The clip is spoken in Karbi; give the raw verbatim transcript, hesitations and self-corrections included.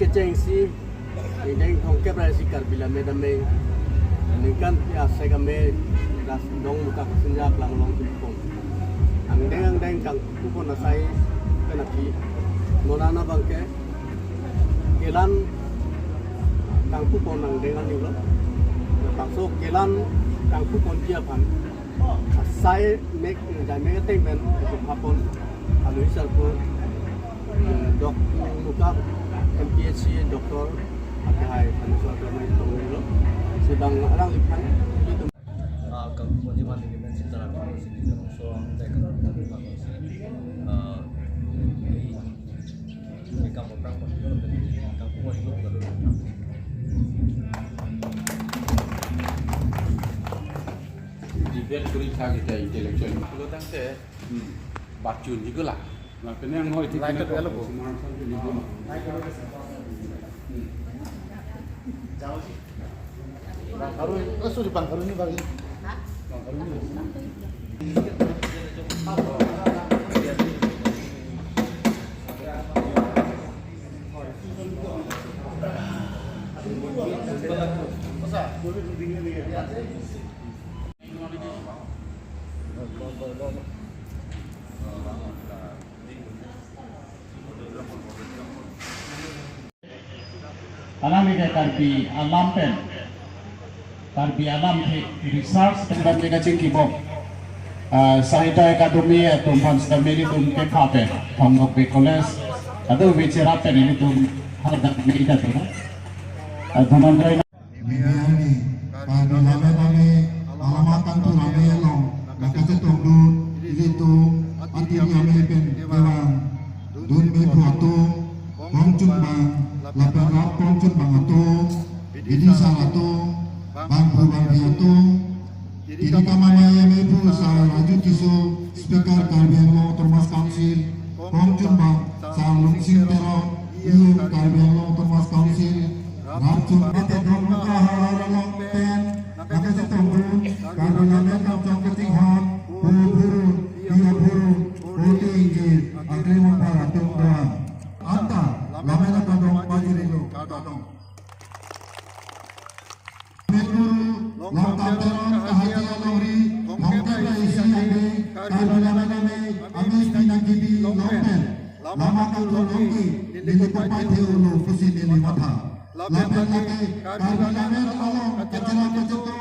Kechengsi, ingdeng thomkep ra isi Karbi Lammet Amei, ningkan pi asek amei, das dong muka kesenja kelang long kimpon. Angdeng angdeng kangpupon asai pen aphi, non an abangke, kelan kangpupon angdeng anilo. Bangso kelan kangpuponji aphan asai mek, jai mek ateng pen kepapon, alo isar pun, eh, dok muka M P H C doctor, akhai, anu suatu mek tonglo. Sedang alang lipan, itu. Ah, kangpuponji aphan ningkan sitara pun sini, so, ang teh kangpuponji aphan, ah, ini, ini kamu berapa? Kamu mau ikut nggak dulu? Debate kuri tha kita intellectual. Lo tangte. Hmm. Bachun ji ko la. Lapen yang hoi thik. Like na ko, alo ko. Bang Kharu, eh, sorry, Bang Kharu ni, Bang. Bang Kharu ni. Alangli ke Karbi alam pen, Karbi alam ke research pen kachingkibom, ah, Sahitya Akademi atum aphan seta nelitum kepha pen, Thong Nokbe College, ado vichira pen nelitum hadak mei ta tu. Ah, Dhananjay Media ni, Karbi Lammet Amei, alama kangthur amei along, nangkachetongdun ilitum, atiri amei pen kevang, dun mephu atum, Kongchunbang, lapen rap Kongchunbang atum, bidisar atum, bangphu bangphi atum, tiri kamamai amei phu Sar Raju Tisso, Speaker Karbi Anglong Autonomous Council, Kongchunbang, Sar Lungsing Teron, E M Karbi Anglong Autonomous Council, Ramchun Mate Dongka Harar along pen, nangkachetongdun, Karbi Lammet Kamchong Kachinghon, Pu Phurun, Pi Aphurun, Pu Tingji, Akrimon Phar atum doan. Anta, Lammet Akadong pajirilo, kardom. Mekuru, Longtam Teron, Kahati Alongri, Thomkep ra isi angdeng, Karbi Lammet Amei, amei pi nangkebi long pen, lama kangthur longki, neli kopai the-olo pusi neli matha. Lapen lake, Karbi Lammet along, kachela kacheto,